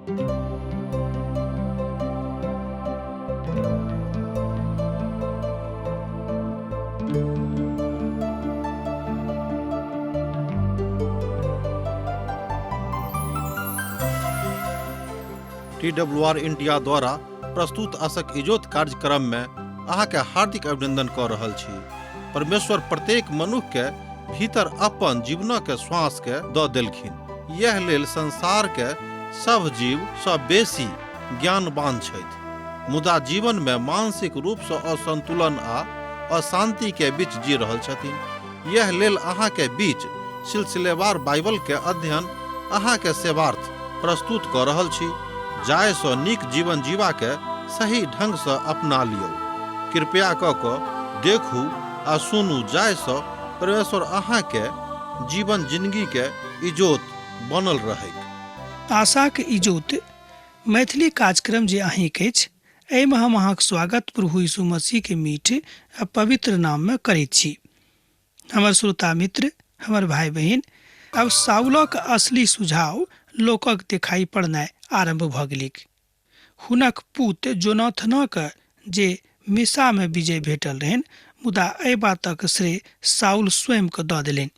T W R India द्वारा प्रस्तुत असक इजोत कार्यक्रम में अहाँके हार्दिक अभिनंदन कऽ रहल छी। परमेश्वर प्रत्येक मनुख के भीतर अपन जीवनक श्वास के दऽ देलखिन। यह लेल संसार के सभ जीव सँ बेसी ज्ञानवान छथि, मुदा जीवन में मानसिक रूप सँ असंतुलन आ अशांति के बीच जी रहल छथिन। यह लेल अहाँ के बीच सिलसिलेवार बाइबल के अध्ययन अहाँ के सेवार्थ प्रस्तुत कऽ रहल छी, जाहि सँ नीक जीवन जीवा के सही ढंग सँ अपना लियौ। कृपया कऽ कऽ देखू आ सुनू जाहि सँ परमेश्वर अहाँ के जीवन जिंदगी के इजोत बनल रहैक। आशाक इजोत मैथिली कार्यक्रम जे अहींक अछि, एहिमे हम अहाँक स्वागत प्रभु यीशु मसीह के मीठ आ पवित्र नाम मे करैत छी। हमर श्रोता मित्र, हमर भाई बहिन, आब साउलक असली सुझाव लोकक देखाई पड़नाइ आरम्भ भऽ गेलैक। हुनक पूत जोनाथनक जे मिसामे विजय भेटल रहनि, मुदा एहि बातक श्रेय साउल स्वयंकेँ दऽ देलनि।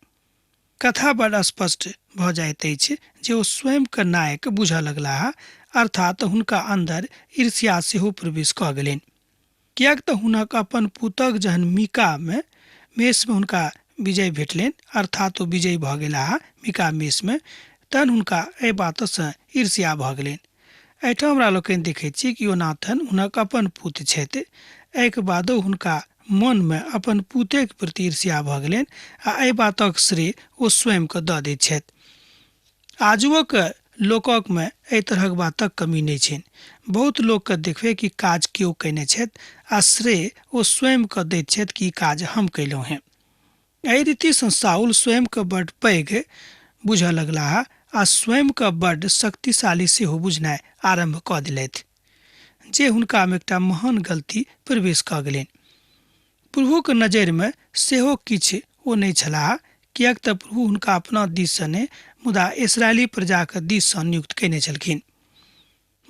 कथा बड़ स्पष्ट भऽ जाइत अछि जे ओ स्वयंकेँ नायक बुझऽ लगलाह, अर्थात् हुनका अन्दर ईर्ष्या सेहो प्रवेश कऽ गेलनि। किएक तँ हुनक अपन पुतक जहन मीकामे मेषमे हुनका विजय भेटलनि, अर्थात् ओ विजयी भऽ गेलाह मीका मेषमे, तहन हुनका एहि बातसँ ईर्ष्या भऽ गेलनि। एहिठाम हमरा लोकनि देखैत छी कि योनाथन हुनक अपन पुत छथि। एहिके बादो हुनका मनमे अपन पुतेक प्रति ईर्ष्या भऽ गेलनि आ एहि बातक श्रेय ओ स्वयंकेँ दऽ दैत छथि। आजुओक लोककमे एहि तरहक बातक कमी नहि छनि। बहुत लोककेँ देखबै कि काज केओ कयने छथि आ श्रेय ओ स्वयंकेँ दैत छथि कि ई काज हम कयलहुँ हेँ। एहि रीतिसँ साउल स्वयंकेँ बड्ड पैघ बुझऽ लगलाह आ स्वयंकेँ बड्ड शक्तिशाली सेहो बुझनाइ आरम्भ कऽ देलथि, जे हुनकामे एकटा महान गलती प्रवेश कऽ गेलनि। प्रभुक नजरिमे सेहो किछु ओ नहि छलाह, किएक तँ प्रभु हुनका अपना दिस सँ नहि, मुदा इस्राएली प्रजाक दिस सँ नियुक्त कयने छलखिन।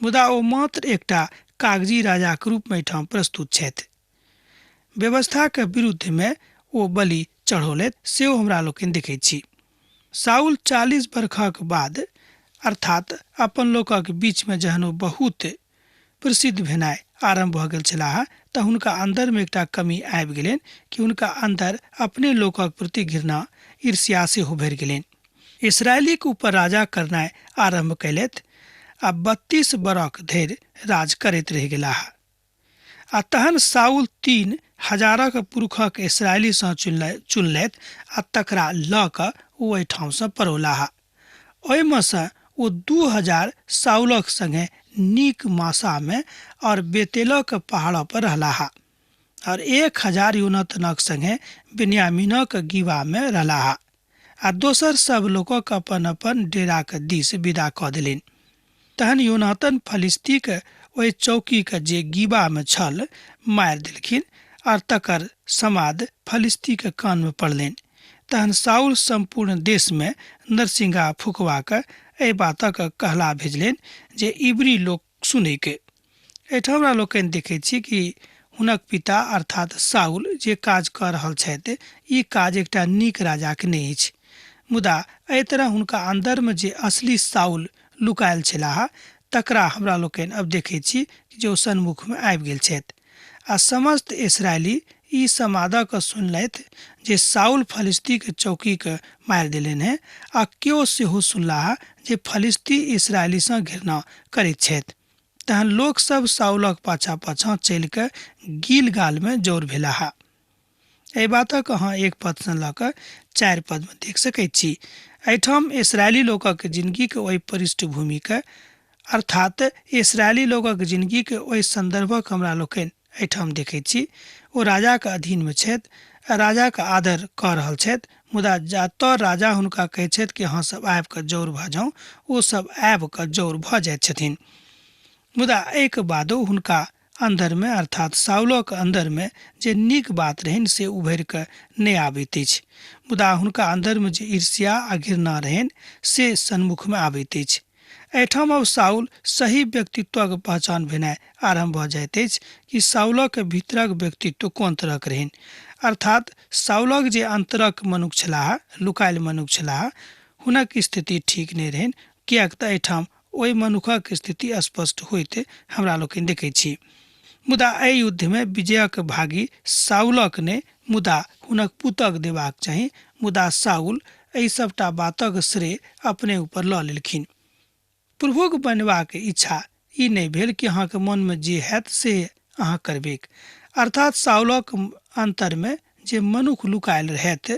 मुदा ओ मात्र एकटा कागजी राजाक रूपमे एहिठाम प्रस्तुत छथि। व्यवस्थाक विरुद्धमे ओ बलि चढ़ौलथि सेहो हमरा लोकनि देखैत छी। साउल 40 बरखक बाद, अर्थात् अपन लोकक बीचमे जहन ओ बहुत प्रसिद्ध भेनाइ आरम्भ भऽ गेल छलाह तऽ हुनका अन्दरमे एकटा कमी आबि गेलनि कि हुनका अन्दर अपने लोकक प्रति घृणा, ईर्ष्या सेहो भरि गेलनि। इस्राएलीक ऊपर राजा करनाइ आरम्भ कयलथि आ 32 बरख धरि राज करैत रहि गेलाह। आ तहन साउल 3000 पुरुखक इस्राएलीसँ चुनलथि आ तकरा लऽ कऽ ओ एहिठामसँ पड़ौलाह। ओहिमे सँ ओ 2000 साउलक संगे नीक मासामे और बेतेलक पहाड़ पर रहलाह और 1000 योनातनक संगे बिन्यामीनक गिबामे रहलाह आ दोसर सभ लोकक अपन अपन डेराक दिस विदा कऽ देलनि। तहन योनातन फलिस्तीक ओहि चौकीके जे गिबामे छल मारि देलखिन और तकर समाद फलिस्तीक कानमे पड़लनि। तहन साउल सम्पूर्ण देशमे नरसिंगा फुकवा कऽ एहि बातक कहला भेजलनि जे इब्री लोक सुनैक। एहिठाम हमरा लोकनि देखैत छी कि हुनक पिता अर्थात साउल जे काज कऽ रहल छथि ई काज एकटा नीक राजाक नहि अछि। मुदा एहि तरह हुनका अन्दरमे जे असली साउल लुकायल छलाह तकरा हमरा लोकनि अब देखैत छी जे ओ सन्मुखमे आबि गेल छथि। आ समस्त इस्राएली ई समादक सुनलथि जे साउल फलिस्तीक चौकीके मारि देलनि हेँ आ केओ सेहो सुनलाह जे फलिस्ती इस्राएलीसँ घृणा करैत छथि। तहन लोक सभ साउलक पाछाँ-पाछाँ चलि कऽ गिलगालमे जौर भेलाह। एहि बातक अहाँ एक पदसँ लऽ कऽ 4 पदमे देख सकैत छी। एहिठाम इस्राएली लोकक जिनगीक ओहि पृष्ठभूमिक अर्थात इस्राएली लोकक जिनगीक ओहि सन्दर्भक हमरा लोकनि एहिठाम देखैत छी। ओ राजाक अधीनमे छथि आ राजाक आदर कऽ रहल छथि, मुदा जतऽ राजा हुनका कहैत छथि कि अहाँ सब आबि कऽ जौर भऽ जाउ, ओ सब आबि कऽ जौर भऽ जाइत छथिन। मुदा एहिके बादो हुनका अन्दरमे अर्थात साउलक अन्दरमे जे नीक बात रहनि से उभरि कऽ नहि आबैत अछि, मुदा हुनका अन्दरमे जे ईर्ष्या आ घृणा रहनि से सन्मुखमे आबैत अछि। एहिठाम अब साउल सही व्यक्तित्वक पहचान भेनाइ आरम्भ भऽ जाइत अछि कि साउलक भीतरक व्यक्तित्व कोन तरहक रहनि। अर्थात साउलक जे अन्तरक मनुख छलाह, लुकायल मनुख छलाह, हुनक स्थिति ठीक नहि रहनि, किएक तऽ एहिठाम ओहि मनुखक स्थिति स्पष्ट होइत हमरा लोकनि देखै छी। मुदा एहि युद्धमे विजयक भागी साउलक नहि मुदा हुनक पुतक देबाक चाही, मुदा साउल एहि सभटा बातक श्रेय अपने ऊपर लऽ लेलखिन। प्रभुक बनबाक इच्छा ई नहि भेल कि अहाँके मनमे जे हैत से अहाँ करबैक। अर्थात साउलक अन्तरमे जे मनुख लुकायल रहैत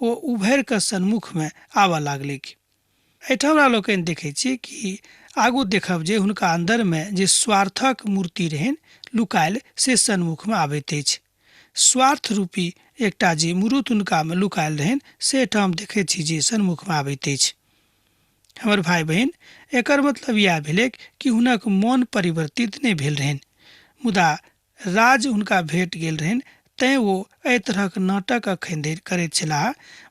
ओ उभरि कऽ सन्मुखमे आबऽ लागलैक। एहिठाम हमरा लोकनि देखै छी कि आगू देखब जे हुनका अन्दरमे जे स्वार्थक मूर्ति रहनि लुकायल से सन्मुखमे आबैत अछि। स्वार्थ रूपी एकटा जे मूर्त हुनकामे लुकायल रहनि से एहिठाम देखैत छी जे सन्मुखमे आबैत अछि। हमर भाई बहिन, एकर मतलब इएह भेलै कि हुनक मन परिवर्तित नहि भेल रहनि, मुदा राज हुनका भेट गेल रहनि, तैँ ओ एहि तरहक नाटक अखन धरि करैत छलाह।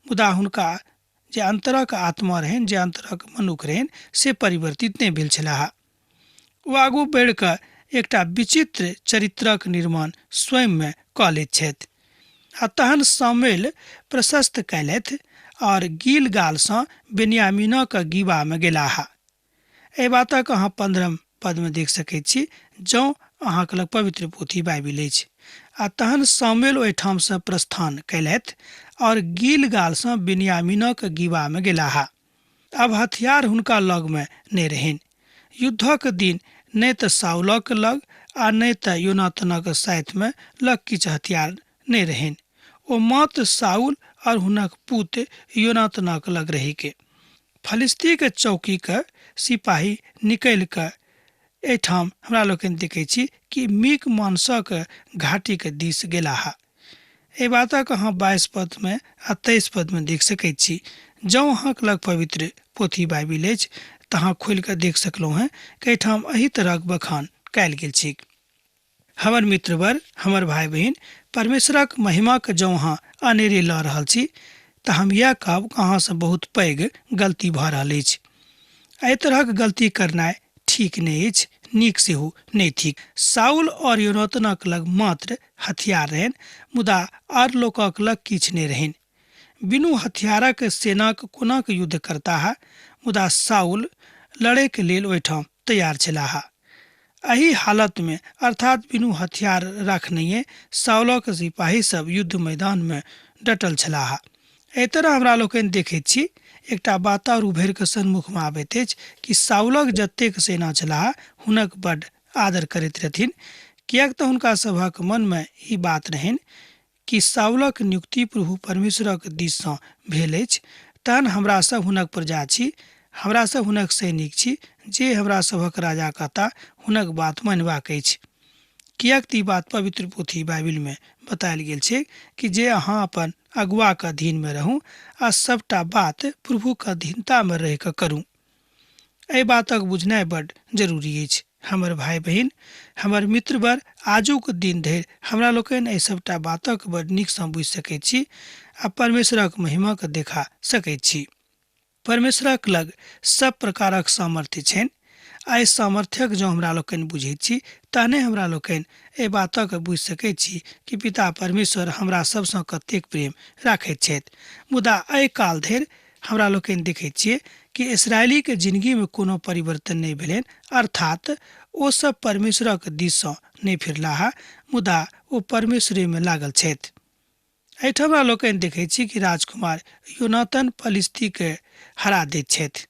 मुदा हुनका जे अन्तरक आत्मा रहनि, जे अन्तरक मनुख रहनि, से परिवर्तित नहि भेल छलाह। ओ आगू बढ़ि कऽ एकटा विचित्र चरित्रक निर्माण स्वयंमे कऽ लैत छथि। आ तहन सामुएल प्रशस्त कयलथि और गिलगालसँ बेन्यामीनक गिबामे गेलाह। एहि बातक अहाँ 15 पदमे देख सकैत छी, जँ अहाँके लग पवित्र पोथी बाइबिल अछि। आ तहन सामुएल ओहिठामसँ प्रस्थान कयलथि और गिलगालसँ बेन्यामीनक गिबामे गेलाह। आब हथियार हुनका लगमे नहि रहनि। युद्धक दिन नहि तऽ साउलक लग आ नहि तऽ योनातनक साथमे लग किछु हथियार नहि रहनि। ओ मात्र साउल और हुनक पुत योनातनक लग रहिके। फलिस्तीके चौकीके सिपाही निकलि कऽ एहिठाम हमरा लोकनि देखै छी कि मीक मानसक घाटीके दिस गेलाह। एहि बातक अहाँ 22 पदमे आ 23 पदमे देख सकैत छी। जँ अहाँके लग पवित्र पोथी बाइबिल अछि तऽ अहाँ खोलि कऽ देख सकलहुँ हेँ कि एहिठाम एहि तरहक बखान कयल गेल छैक। हमर मित्रवर, हमर भाई बहिन, परमेश्वरक महिमाके जँ अहाँ अनेरे लऽ रहल छी तऽ हम इएह कहब अहाँसँ बहुत पैघ गलती भऽ रहल अछि। एहि तरहक गलती करनाइ ठीक नहि अछि, नीक सेहो नहि थिक। साउल और योनातनक लग मात्र हथियार रहनि, मुदा आर लोकक लग किछु नहि रहनि। बिनु हथियारक सेनाक कोनाक युद्ध करताह? मुदा साउल लड़ैके लेल ओहिठाम तैयार छलाह। एहि हालतमे, अर्थात बिनु हथियार राखनहिए, साउलक सिपाही सब युद्ध मैदानमे डटल छलाह। एहि तरह हमरा लोकनि देखैत छी एकटा बात आओर उभरि कऽ सन्मुखमे आबैत अछि कि साउलक जतेक सेना छलाह हुनक बड्ड आदर करैत रहथिन, किएक तऽ हुनका सभक मनमे ई बात रहनि कि साउलक नियुक्ति प्रभु परमेश्वरक दिससँ भेल अछि, तहन हमरा सब हुनक प्रजा छी, हमरा सब हुनक सैनिक छी, जे हमरा सभक राजा कहता हुनक बात मानबाक अछि। किएक तऽ ई बात पवित्र पोथी बाइबिलमे बतायल गेल छै कि जे अहाँ अपन अगुआके अधीनमे रहू आ सभटा बात प्रभुके अधीनतामे रहि कऽ करू। एहि बातक बुझनाइ बड्ड जरूरी अछि। हमर भाई बहिन, हमर मित्रवर, आजुक दिन धरि हमरा लोकनि एहि सभटा बातक बड्ड नीकसँ बुझि सकैत छी आ परमेश्वरक महिमाके देखा सकैत छी। परमेश्वरक लग सब प्रकारक सामर्थ्य छनि आ एहि सामर्थ्यक जँ हमरा लोकनि बुझैत छी तहने हमरा लोकनि एहि बातक बुझि सकैत छी कि पिता परमेश्वर हमरा सभसँ कतेक प्रेम राखैत छथि। मुदा एहि काल धरि हमरा लोकनि देखैत छियै कि इसरायलीके जिनगीमे कोनो परिवर्तन नहि भेलनि, अर्थात ओ सब परमेश्वरक दिससँ नहि फिरलाह, मुदा ओ परमेश्वरेमे लागल छथि। एहिठाम हमरा लोकनि देखैत छी कि राजकुमार योनातन पलिस्तीके हरा दैत छथि।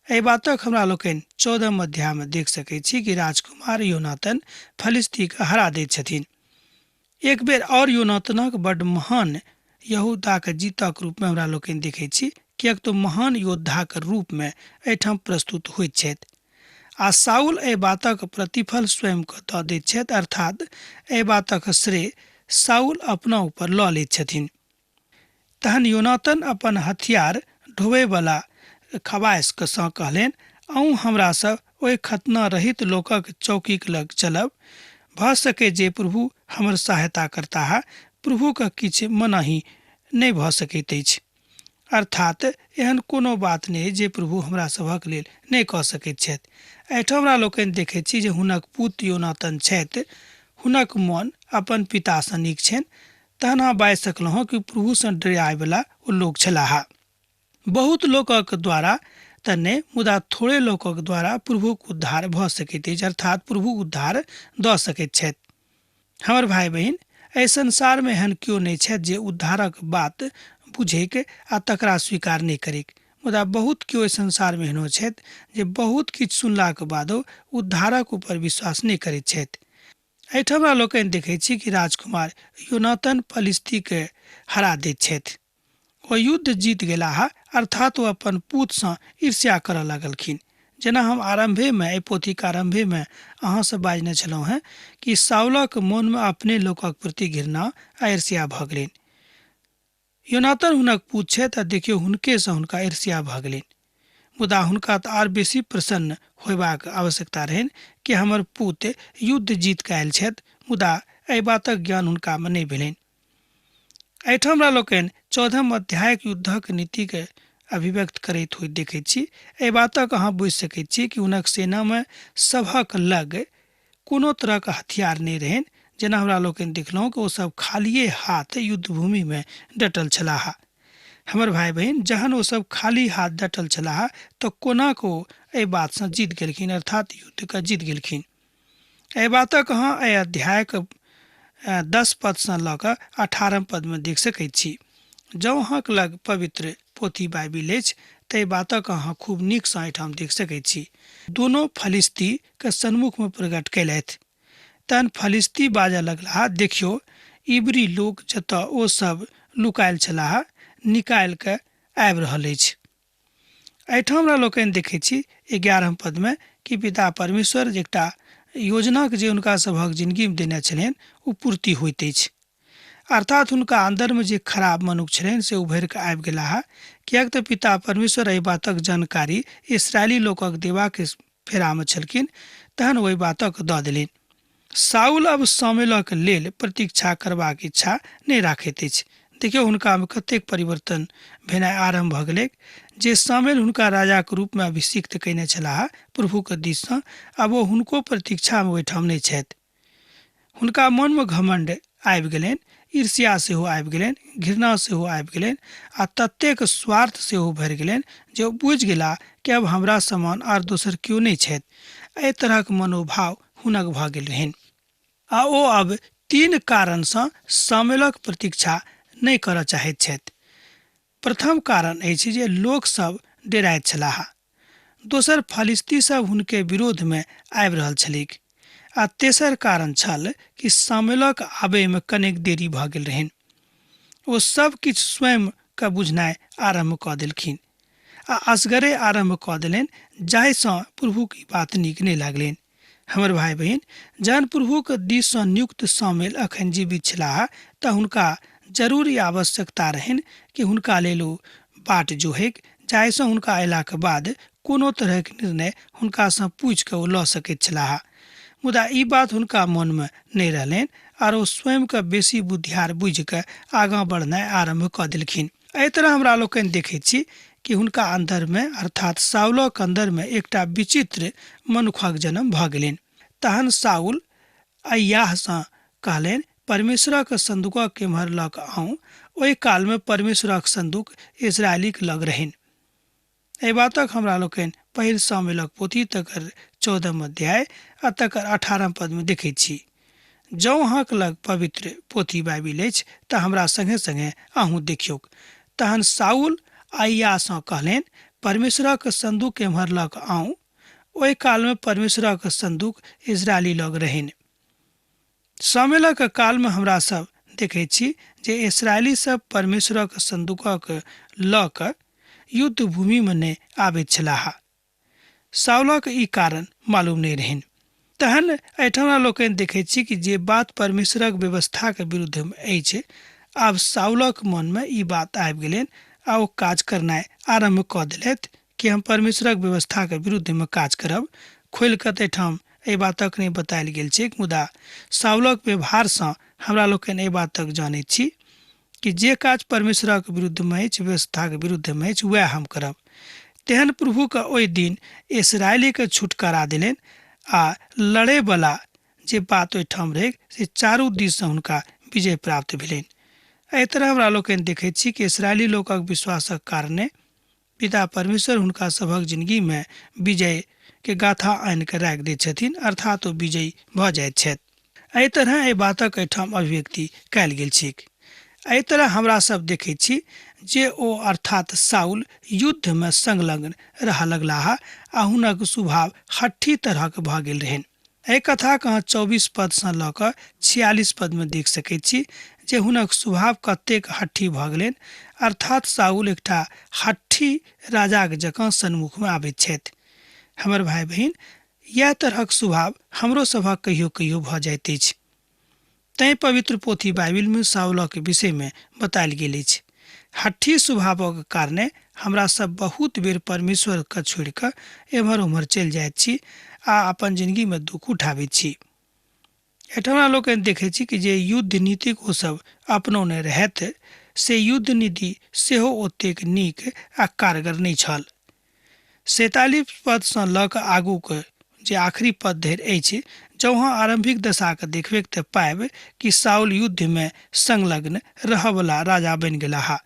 एहि बातक हमरा लोकनि 14 अध्यायमे देख सकैत छी कि राजकुमार योनातन फलिस्तीके हरा दैत छथिन। एक बेर और योनातनक बड्ड महान यहूदाके जीतक रूपमे हमरा लोकनि देखैत छी, किएक तऽ महान योद्धाके रूपमे एहिठाम प्रस्तुत होइत छथि। आ साउल एहि बातक प्रतिफल स्वयंके दऽ दैत छथि, अर्थात एहि बातक श्रेय साउल अपना ऊपर लऽ लैत छथिन। तहन योनातन अपन हथियार ढोबैवला खबासके सँ कहलनि, अहूँ हमरा सब ओहि खतना रहित लोकक चौकीक लग चलब, भऽ सकै जे प्रभु हमर सहायता करताह। प्रभुके किछु मनाही नहि भऽ सकैत अछि। अर्थात एहन कोनो बात नहि जे प्रभु हमरा सभक लेल नहि कऽ सकैत छथि। एहिठाम हमरा लोकनि देखैत छी जे हुनक पुत्र योनातन छथि, हुनक मन अपन पितासँ नीक छनि। तहन अहाँ बाजि सकलहुँ हँ कि प्रभुसँ डरायवला ओ लोक छलाह। बहुत लोकक द्वारा तऽ नहि, मुदा थोड़े लोकक द्वारा प्रभुक उद्धार भऽ सकैत अछि, अर्थात प्रभु उद्धार दऽ सकैत छथि। हमर भाय बहिन, एहि संसारमे एहन केओ नहि छथि जे उद्धारक बात बुझैक आ तकरा स्वीकार नहि करैक, मुदा बहुत केओ एहि संसारमे एहनो छथि जे बहुत किछु सुनलाक बादो उद्धारक ऊपर विश्वास नहि करैत छथि। एहिठाम हमरा लोकनि देखैत छी कि राजकुमार योनातन पलिस्तीके हरा दैत छथि। ओ युद्ध जीत गेलाह, अर्थात ओ अपन पूतसँ ईर्ष्या करऽ लगलखिन। जेना हम आरम्भेमे, एहि पोथीक आरम्भेमे अहाँसँ बाजने छलहुँ हेँ कि साउलक मोनमे अपने लोकक प्रति घृणा आ ईर्ष्या भऽ गेलनि। योनातन हुनक पूत छथि आ देखियौ हुनकेसँ हुनका ईर्ष्या भऽ गेलनि। मुदा हुनका तऽ आर बेसी प्रसन्न होयबाक आवश्यकता रहनि कि हमर पूत युद्ध जीत कऽ आयल छथि, मुदा एहि बातक ज्ञान हुनकामे नहि भेलनि। एहिठाम हमरा लोकनि 14 अध्यायक युद्धक नीतिके अभिव्यक्त करैत होइत देखैत छी। एहि बातक अहाँ बुझि सकैत छी कि हुनक सेनामे सभक लग कोनो तरहक हथियार नहि रहनि। जेना हमरा लोकनि देखलहुँ कि ओ सब खालिए हाथ युद्ध भूमिमे डटल छलाह। हमर भाय बहिन, जहन ओ सब खाली हाथ डटल छलाह तऽ कोना कऽ ओ एहि बातसँ जीत गेलखिन, अर्थात युद्धके जीत गेलखिन। एहि बातक अहाँ एहि अध्यायक 10 पदसँ लऽ कऽ 18 पदमे देख सकैत छी। जँ अहाँक लग पवित्र पोथी बाइबिल अछि तऽ एहि बातक अहाँ खूब नीकसँ एहिठाम देख सकैत छी। दोनो फलिस्तीके सन्मुखमे प्रकट कयलथि। तहन फलिस्ती बाजऽ लगलाह, देखियौ, इब्री लोक जतऽ ओ सब लुकायल छलाह निकालि कऽ आबि रहल अछि। एहिठाम हमरा लोकनि देखैत छी 11 पदमे कि पिता परमेश्वर जे एकटा योजनाके जे हुनका सभक जिनगीमे देने छलनि ओ पूर्ति होइत अछि। अर्थात हुनका अन्दरमे जे खराब मनुख छलनि से उभरि कऽ आबि गेलाह, किएक तऽ पिता परमेश्वर एहि बातक जानकारी इसराइली लोकक देबाक फेरामे छलखिन, तहन ओहि बातक दऽ देलनि। साउल अब सामुएलक लेल प्रतीक्षा करबाक इच्छा नहि राखैत अछि। देखियौ हुनकामे कतेक परिवर्तन भेनाइ आरम्भ भऽ गेलैक। जे सामुएल हुनका राजाक रूपमे अभिषिक्त कयने छलाह प्रभुक दिससँ, आब ओ हुनको प्रतीक्षामे ओहिठाम नहि छथि। हुनका मनमे घमण्ड आबि गेलनि, ईर्ष्या सेहो आबि गेलनि, घृणा सेहो आबि गेलनि आ ततेक स्वार्थ सेहो भरि गेलनि जे ओ बुझि गेलाह कि आब हमरा समान आर दोसर केओ नहि छथि। एहि तरहक मनोभाव हुनक भऽ गेल रहनि आ ओ अब 3 कारणसँ सामुएलक प्रतीक्षा नहि करऽ चाहैत छथि। प्रथम कारण अछि जे लोकसभ डेराइत छलाह। दोसर, फलिस्ती सब हुनके विरोधमे आबि रहल छलैक। आ तेसर कारण छल कि सामुएलक आबयमे कनेक देरी भऽ गेल रहनि। ओ सब किछु स्वयं के बुझनाइ आरम्भ कऽ देलखिन आ असगरे आरम्भ कऽ देलनि, जाहिसँ प्रभुक ई बात नीक नहि लागलनि। हमर भाय बहिन, जहन प्रभुक दिससँ नियुक्त सामुएल अखन जीवित छलाह तऽ हुनका जरूरी आवश्यकता रहनि कि हुनका लेल ओ बाट जोहैक, जाहिसँ हुनका अयलाक बाद कोनो तरहक निर्णय हुनकासँ पूछि कऽ ओ लऽ सकैत छलाह। मुदा ई बात हुनका मनमे नहि रहलनि आर ओ स्वयंके बेसी बुद्धियार बुझि कऽ आगाँ बढ़नाइ आरम्भ कऽ देलखिन। एहि तरह हमरा लोकनि देखैत छी कि हुनका अन्दरमे, अर्थात साउलक अन्दरमे एकटा विचित्र मनुखक जन्म भऽ गेलनि। तहन साउल अय्याहसँ कहलनि, परमेश्वरक सन्दूकक एम्हर लऽ कऽ आउ। ओहि कालमे परमेश्वरक सन्दूक इस्राएलीक लग रहनि। एहि बातक हमरा लोकनि पहिल सामुएलक पोथी तकर 14 अध्याय आ तकर 18 पदमे देखैत छी। जँ अहाँक लग पवित्र पोथी बाइबिल अछि तऽ हमरा संगे संगे अहूँ देखियौक। तहन साउल अय्याहसँ कहलनि, परमेश्वरक सन्दूक एम्हर लऽ कऽ आउ। ओहि कालमे परमेश्वरक सन्दूक इस्राएली लग रहनि। सामुएलक कालमे हमरा सब देखैत छी जे इस्राएली सब परमेश्वरक सन्दूकक लऽ कऽ युद्ध भूमिमे नहि आबैत छलाह। साउलक ई कारण मालूम नहि रहनि। तहन एहिठाम हमरा लोकनि देखैत छी कि जे बात परमेश्वरक व्यवस्थाक विरुद्धमे अछि, आब साउलक मनमे ई बात आबि गेलनि आ ओ काज करनाइ आरम्भ कऽ देलथि कि हम परमेश्वरक व्यवस्थाक विरुद्धमे काज करब। खोलि कऽ तऽ एहिठाम एहि बातक नहि बतायल गेल छैक, मुदा साउलक व्यवहारसँ हमरा लोकनि एहि बातक जानैत छी कि जे काज परमेश्वरक विरुद्धमे अछि, व्यवस्थाके विरुद्धमे अछि, वएह हम करब। तेहन प्रभुके ओहि दिन इसराइलीके छुटकारा देलनि आ लड़ैवला जे बात ओहिठाम रहै से चारू दिससँ हुनका विजय प्राप्त भेलनि। एहि तरह हमरा लोकनि देखैत छी कि इसराइली लोकक विश्वासक कारणे पिता परमेश्वर हुनका सभक जिंदगीमे विजय के गाथा आनि कऽ राखि दैत छथिन, अर्थात ओ विजयी भऽ जाइत छथि। एहि तरह एहि बातक एहिठाम अभिव्यक्ति कयल गेल छैक। एहि तरह हमरा सब देखैत छी जे ओ अर्थात साउल युद्धमे संलग्न रहऽ लगलाह आ हुनक स्वभाव हट्ठी तरहक भऽ गेल रहनि। एहि कथाके अहाँ 24 पदसँ लऽ कऽ 46 पदमे देख सकैत छी जे हुनक स्वभाव कतेक हट्ठी भऽ गेलनि, अर्थात साउल एकटा हट्ठी राजाक जकाँ सन्मुखमे आबैत छथि। हमर भाय बहिन, इएह तरहक स्वभाव हमरो सभक कहियो कहियो भऽ जाइत अछि। तैँ पवित्र पोथी बाइबिलमे साउलक विषयमे बतायल गेल अछि। हट्ठी स्वभावक कारणे हमरा सब बहुत बेर परमेश्वरके छोड़ि कऽ एम्हर ओम्हर चलि जाइत छी आ अपन जिंदगीमे दुःख उठाबैत छी। एहिठाम हमरा लोकनि देखै छी कि जे युद्ध नीतिक ओ सब अपनौने रहथि से युद्ध नीति सेहो ओतेक नीक आ कारगर नहि छल। 47 पदसँ लऽ कऽ आगूके जे आखिरी पद धरि अछि, जँ अहाँ आरम्भिक दशाके देखबै तऽ पाबि कि साउल युद्धमे संलग्न रहऽवला राजा बनि गेलाह।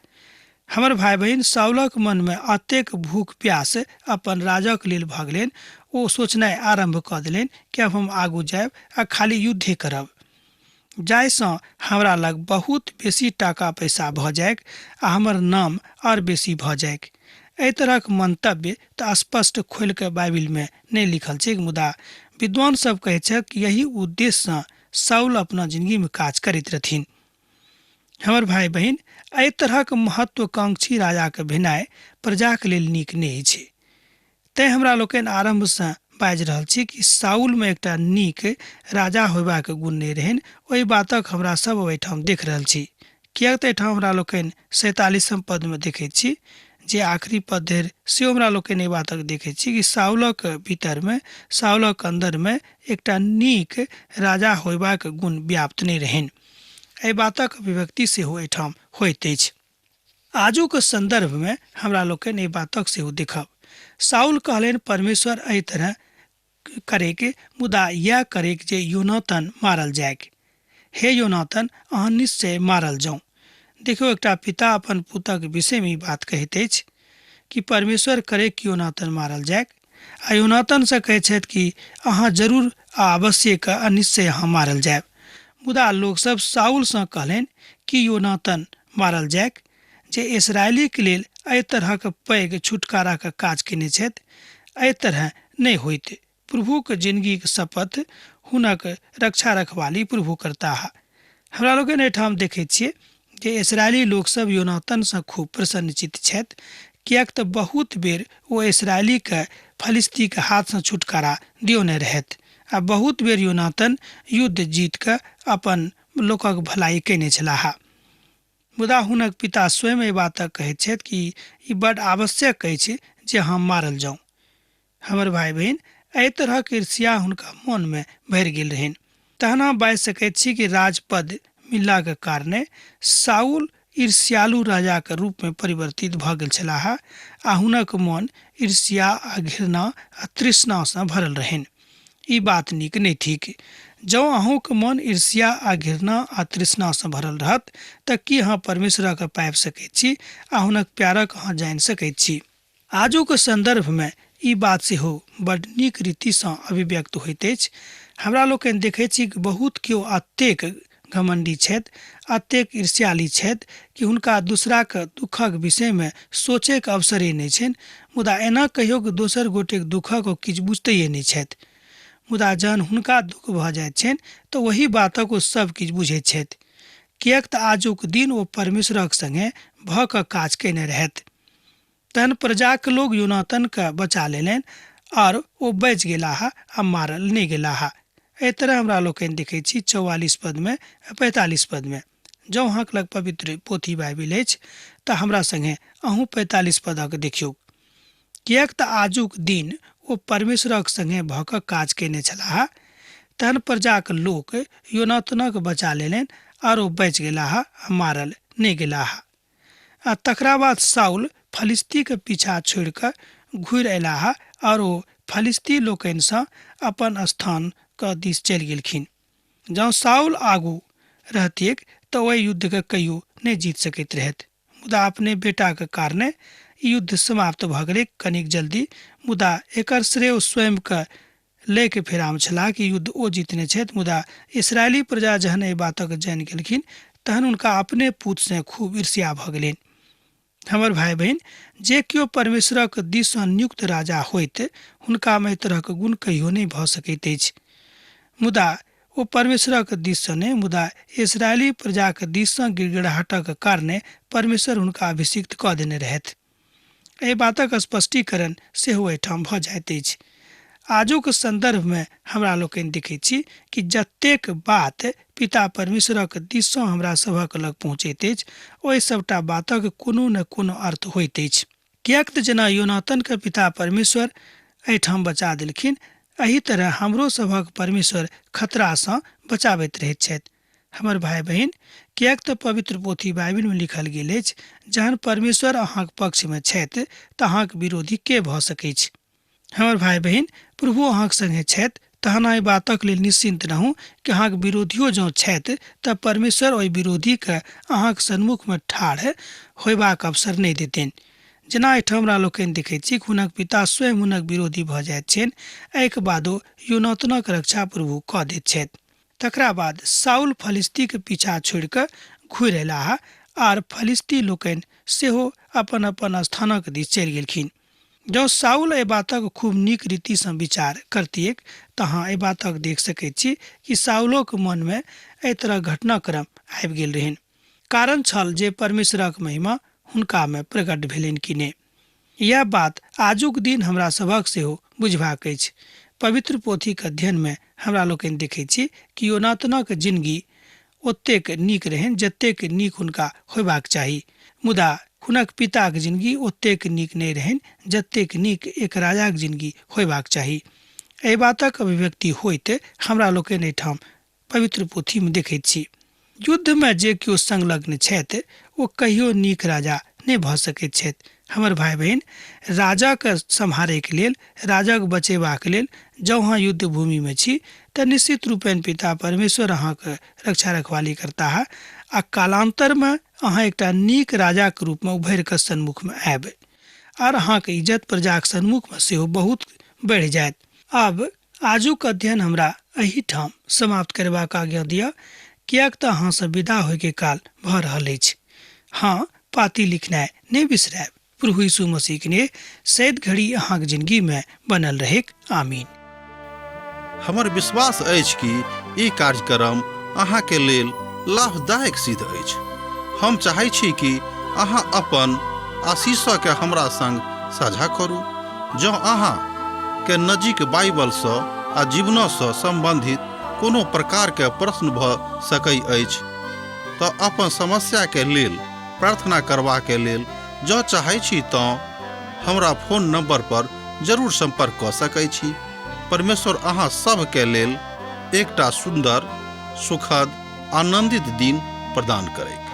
हमर भाय बहिन, साउलक मनमे अतेक भूख प्यास अपन राजक लेल भऽ गेलनि, ओ सोचनाइ आरम्भ कऽ देलनि कि आब हम आगू जायब आ खाली युद्धे करब, जाहिसँ हमरा लग बहुत बेसी टाका पैसा भऽ जाइक आ हमर नाम आओर बेसी भऽ जाइक। एहि तरहक मंतव्य तऽ स्पष्ट खोलि कऽ बाइबिलमे नहि लिखल छैक, मुदा विद्वान सब कहैत छथि कि यही उद्देश्यसँ साउल अपना जिंदगीमे काज करैत रहथिन। हमर भाय बहिन, एहि तरहक महत्वाकांक्षी राजाके भेनाइ प्रजाके लेल नीक नहि अछि। तैँ हमरा लोकनि आरम्भसँ बाजि रहल छी कि साउलमे एकटा नीक राजा होयबाक गुण नहि रहनि। ओहि बातक हमरा सब ओहिठाम देख रहल छी, किएक तऽ एहिठाम हमरा लोकनि 47 पदमे देखैत छी जे आखिरी पद धरि सेहो हमरा लोकनि एहि बातक देखैत छी कि साउलक भीतरमे, साउलक अन्दरमे एकटा नीक राजा होयबाक गुण व्याप्त नहि रहनि। एहि बातक अभिव्यक्ति सेहो एहिठाम होइत अछि। आजुक सन्दर्भमे हमरा लोकनि एहि बातक सेहो देखब। साउल कहलनि परमेश्वर एहि तरह करैक, मुदा इएह करैक जे योनातन मारल जाइक। हे योनातन, अहाँ निश्चय मारल जाउ। देखियौ, एकटा पिता अपन पुतक विषयमे ई बात कहैत अछि कि परमेश्वर करे कि योनातन मारल जाइक, आ योनातनसँ कहैत छथि कि अहाँ जरूर आ अवश्य आ निश्चय अहाँ मारल जायब। मुदा लोकसभ साउलसँ कहलनि कि योनातन मारल जाइक, जे इसराइलीके लेल एहि तरहक पैघ छुटकाराक काज केने छथि। एहि तरह नहि होइत। प्रभुक जिंदगीक शपथ हुनक रक्षा रखवाली प्रभु करताह। हमरा लोकनि एहिठाम देखैत छियै जे इसराइली लोकसभ योनातनसँ खूब प्रसन्नचित्त छथि, किएक तऽ बहुत बेर ओ इसराइलीके फलिस्तीके हाथसँ छुटकारा दियौने रहथि आ बहुत बेर योनातन युद्ध जीत कऽ अपन लोकक भलाई कयने छलाह। मुदा हुनक पिता स्वयं एहि बातक कहैत छथि कि ई बड्ड आवश्यक अछि जे हम मारल जाउँ। हमर भाय बहिन, एहि तरहक ईर्ष्या हुनका मोनमे भरि गेल रहनि। तहन अहाँ बाजि सकैत छी कि राजपद मिललाक कारणे साउल ईर्ष्यालु राजाक रूपमे परिवर्तित भऽ गेल छलाह आ हुनक मन ईर्ष्या आ घृणा आ तृष्णासँ भरल रहनि। ई बात नीक नहि थिक। जँ अहूँक मन ईर्ष्या आ घृणा आ तृष्णासँ भरल रहत तऽ की अहाँ परमेश्वरक पाबि सकैत छी आ हुनक प्यारक अहाँ जानि सकैत छी? आजुक सन्दर्भमे ई बात सेहो बड्ड नीक रीतिसँ अभिव्यक्त होइत अछि। हमरा लोकनि देखैत छी कि बहुत केओ अतेक घमण्डी छथि, अतेक ईर्ष्यालु छथि कि हुनका दूसराक दुःखक विषयमे सोचैके अवसरे नहि छनि। मुदा एना कहियौ कि दोसर गोटेक दुःखक ओ किछु बुझितैए नहि छथि। मुदा जहन हुनका दुःख भऽ जाइत छनि तऽ ओहि बातक ओ सब किछु बुझैत छथि, किएक तऽ आजुक दिन ओ परमेश्वरक सङ्गे भऽ कऽ काज कयने रहथि। तहन प्रजाक लोग योनातनके बचा लेलनि आओर ओ बचि गेलाह आ मारल नहि गेलाह। एहि तरह हमरा लोकनि देखैत छी 44 पदमे 45 पदमे। जँ अहाँके लग पवित्र पोथी बाइबिल अछि तऽ हमरा सङ्गे अहूँ 45 पदक देखियौ, किएक तऽ आजुक दिन ओ परमेश्वरक सङ्गे भऽ कऽ काज कयने छलाह। तहन प्रजाक लोक योनातनक बचा लेलनि आओर ओ बचि गेलाह आ मारल नहि गेलाह। आ तकरा बाद साउल फलिस्तीके पीछा छोड़ि कऽ घुरि अयलाह आओर ओ फलिस्ती लोकनिसँ अपन स्थानके दिस चलि गेलखिन। जँ साउल आगू रहतियै तऽ ओहि युद्धके कहियो नहि जीत सकैत रहथि, मुदा अपने बेटाके कारणे युद्ध समाप्त भऽ गेलै कनिक जल्दी। मुदा एकर श्रेय स्वयंके लैके फेरामे छलाह कि युद्ध ओ जीतने छथि। मुदा इसराइली प्रजा जहन एहि बातक जानि गेलखिन तहन हुनका अपने पूतसँ खूब ईर्ष्या भऽ गेलनि। हमर भाइ बहिन, जे केओ परमेश्वरक दिससँ नियुक्त राजा होइत हुनकामे एहि तरहक गुण कहियो नहि भऽ सकैत अछि। मुदा ओ परमेश्वरक दिससँ नहि, मुदा इसराइली प्रजाक दिससँ गिड़गिड़ाहटक कारणे परमेश्वर हुनका अभिषिक्त कऽ देने रहथि। एहि बातक स्पष्टीकरण सेहो एहिठाम भऽ जाइत अछि। आजुक सन्दर्भमे हमरा लोकनि देखैत छी कि जतेक बात पिता परमेश्वरक दिससँ हमरा सभक लग पहुँचैत अछि ओहि सभटा बातक कोनो ने कोनो अर्थ होइत अछि। किएक तऽ जेना योनातनके पिता परमेश्वर एहिठाम बचा देलखिन, एहि तरह हमरो सभक परमेश्वर खतरासँ बचाबैत रहैत छथि। हमर भाइ बहिन, किएक तऽ पवित्र पोथी बाइबिलमे लिखल गेल अछि, जहन परमेश्वर अहाँक पक्षमे छथि तऽ अहाँक विरोधी के भऽ सकैछ। हमर भाइ बहिन, प्रभु अहाँक संगे छथि तहन एहि बातक लेल निश्चिन्त रहू कि अहाँक विरोधियो जँ छथि तऽ परमेश्वर ओहि विरोधीके अहाँक सन्मुखमे ठाढ़ होयबाक अवसर नहि देतनि। जेना एहिठाम हमरा लोकनि देखैत छी हुनक पिता स्वयं हुनक विरोधी भऽ जाइत छनि, एहिके बादो योनातनक रक्षा प्रभु कऽ दैत छथि। तकरा बाद साउल फलिस्तीके पीछा छोड़ि कऽ घुरि अयलाह आर फलिस्ती लोकनि सेहो अपन अपन स्थानक दिस चलि गेलखिन। जँ साउल एहि बातक खूब नीक रीतिसँ विचार करतियै तऽ अहाँ एहि बातक देख सकैत छी कि साउलोक मनमे एहि तरह घटनाक्रम आबि गेल रहनि। कारण छल जे परमेश्वरक महिमा हुनकामे प्रकट भेलनि कि नहि। इएह बात आजुक दिन हमरा सभक सेहो बुझबाक अछि। पवित्र पोथीक अध्ययनमे हमरा लोकनि देखैत छी कि योनातनक जिनगी ओतेक नीक रहनि जतेक नीक हुनका होयबाक चाही, मुदा हुनक पिताक जिनगी ओतेक नीक नहि रहनि जतेक नीक एक राजाक जिनगी होयबाक चाही। एहि बातक अभिव्यक्ति होइत हमरा लोकनि एहिठाम पवित्र पोथीमे देखैत छी। युद्धमे जे केओ संलग्न छथि ओ कहियो नीक राजा नहि भऽ सकैत छथि। हमर भाइ बहिन, राजाके सम्हारैके लेल, राजाके बचेबाक लेल जँ अहाँ युद्ध भूमिमे छी तऽ निश्चित रूपेण पिता परमेश्वर अहाँके रक्षा रखवाली करताह आ कालान्तरमे अहाँ एकटा नीक राजाके रूपमे उभरि कऽ सन्मुखमे आयब आर अहाँके इज्जत प्रजाक सन्मुखमे सेहो बहुत बढ़ि जायत। आब आजुक अध्ययन हमरा एहिठाम समाप्त करबाक आज्ञा दिअ, किएक तऽ अहाँसँ विदा होइके काल भऽ रहल अछि। हँ, पाती लिखनाइ नहि बिसरायब। प्रभु यीशु मसीह के सैद घड़ी अहाँक जिंदगी में बनल रहेक। आमीन। हमर विश्वास अछि कि ई कार्यक्रम अहाँके लेल लाभदायक सिद्ध अछि। हम चाहै छी कि अहाँ अपन आशीषके हमरा संग साझा करू। जँ अहाँ के नजीक बाइबलसँ आ जीवनसँ सम्बन्धित कोनो प्रकारके प्रश्न भऽ सकै अछि तऽ अपन समस्याके लेल प्रार्थना करबाके लेल जँ चाहै छी तँ हमरा फोन नंबर पर जरूर संपर्क कऽ सकै छी। परमेश्वर अहाँ सभके लेल एकटा सुन्दर, सुखद, आनंदित दिन प्रदान करैक।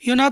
योना।